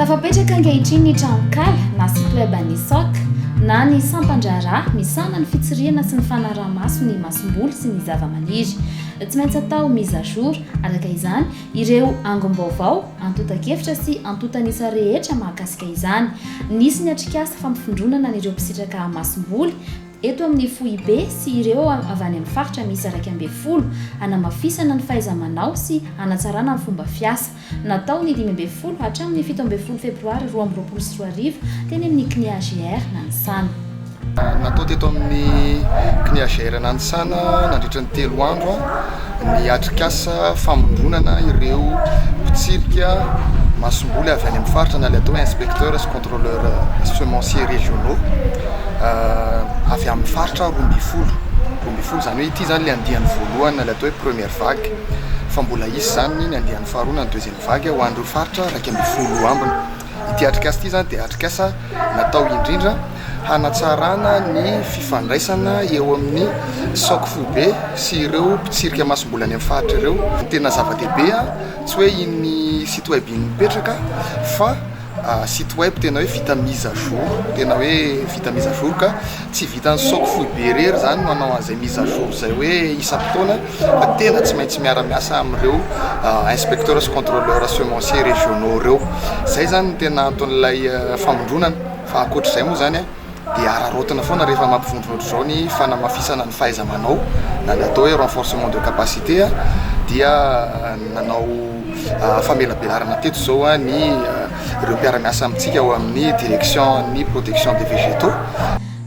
Tafapetraka ankehitriny ny tranonkala na site web an'ny SAOC na ny sampan-draharaha misahana ny fitsirihana sy ny fanaraha-maso ny masomboly sy ny zavamaniry. Tsy maintsy atao mise à jour, araka izany, ireo angom-baovao, antontan-kevitra sy antontan'isa rehetra mahakasika izany. Nisy ny atrikasa fampivondronana an'ireo mpisitraka masomboly eto amin'ny foibe sy ireo avy any amin'ny faritra miisa 11, hanamafisana ny fahaiza-manao sy hanatsarana ny fomba fiasa. Natao ny 15 hatramin'ny 17 febroary 2022 teny amin'ny CNEAGR Nanisana. Natao teto amin'ny CNEAGR Nanisana nandritra ny telo andro ny atrikasa famondronana ireo mpitsirika masomboly avy any amin'ny faritra na ilay atao hoe inspecteurs sy contrôleurs semenciers régionaux avy amin'ny faritra 12. 12 izany hoe ity izany ilay andiany voalohany na ilay atao hoe première vague fa mbola hisy izany ny andiany faharoa na ny deuxième vague ho an'ireo faritra 11 ambiny. Ity atrikasa ity izany dia atrikasa natao indrindra hanatsarana ny fifandraisana eo amin'ny saoky foibe sy ireo mpitsirika masomboly any amin'ny faritra ireo. Ny tena zava-dehibe tsy hoe iny site web iny mipetraka fa site web tena hoe vita mise à jour, tena hoe vita mise à jour ka tsy vitan'ny saoky foibe irery izany no hanao an'izay mise à jour izay hoe isam-potoana fa tena tsy maintsy miara-miasa amin'ireo inspecteurs sy contrôleurs semenciers régionaux ireo. Izay izany no tena anton'ilay famondronana fa ankoatr'izay moa izany dia araraotina foana rehefa mampivondrona ohatr'izao ny fanamafisana ny fahaiza-manao na ny atao hoe renforcement de capacité dia nanao famelabelarana teto izao ny ireo mpiara-miasa amintsika ao amin'ny direction ny protection des végétaux.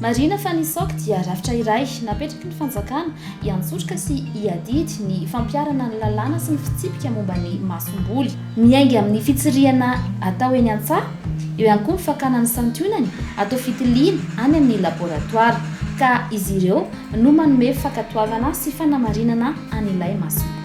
Marihina fa ny SAOC dia rafitra iray napetraky ny fanjakana hiantsoroka sy hiadidy ny fampiharana ny lalàna sy ny fitsipika momba ny masomboly. Miainga amin'ny fitsirihana atao eny an-tsaha, eo ihany koa ny fakana ny santionany atao fitiliana any amin'ny laboratoara, ka izy ireo no manome fankatoavana sy fanamarinana an'ilay masomboly.